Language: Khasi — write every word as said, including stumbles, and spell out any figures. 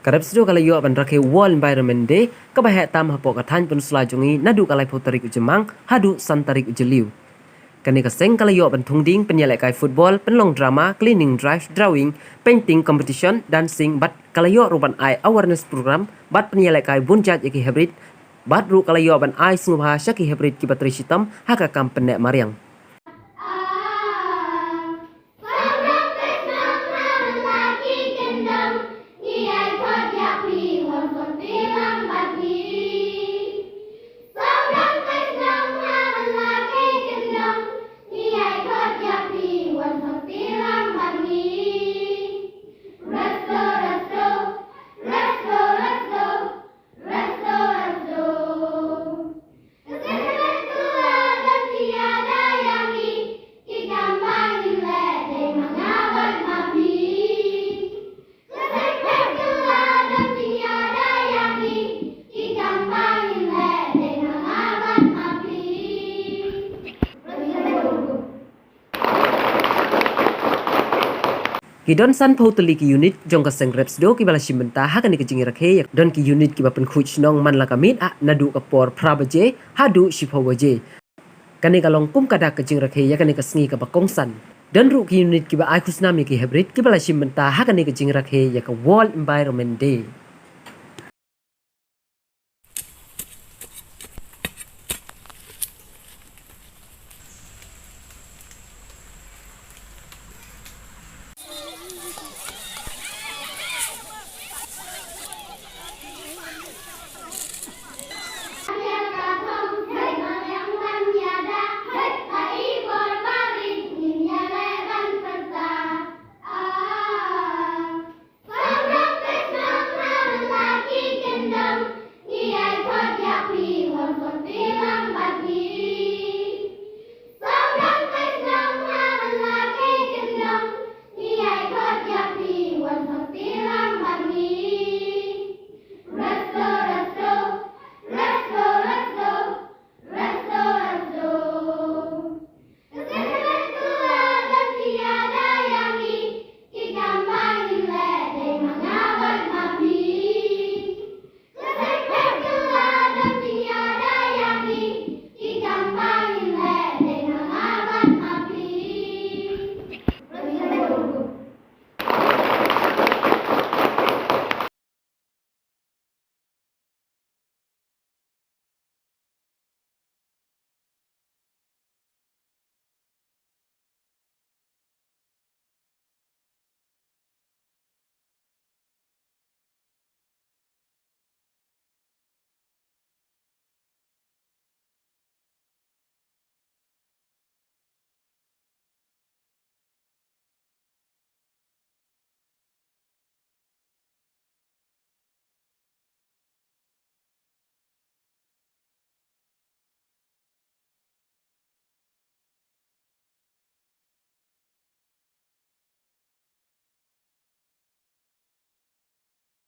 Ka Repsdo ka la ïoh ban rakhe World Environment Day, kaba heh tam hapoh ka thaiñ Pynursla jong ngi naduh ka laiphew tarik u Jymmang haduh san tarik u Jylliew. Kane ka seng ka la ïoh ban thung ding pynïalehkai football, pynlong drama, cleaning drive, drawing, painting competition, dancing, bad ka la ïoh ruh ban ai awareness program bad pynïalehkai bun jait ïa ki hybrid, bad ruh ka la ïoh ban ai sngewbha sha ki hybrid kiba trei shitom ha ka kam pynneh mariang. Ki don sanphew tylli ki unit jong ka seng Repsdo kiba la shim bynta ha kane ka jingrakhe. Don ki unit kiba pynkhuid shnong man la ka miet ah naduh ka por phra baje haduh shiphew baje. Kane ka long kum ka dak ka jingrakhe ïa kane ka sngi kaba kongsan. Don ruh ki unit kiba ai khusnam ïa ki hybrid kiba la shim bynta ha kane ka jingrakhe ïa ka World Environment Day.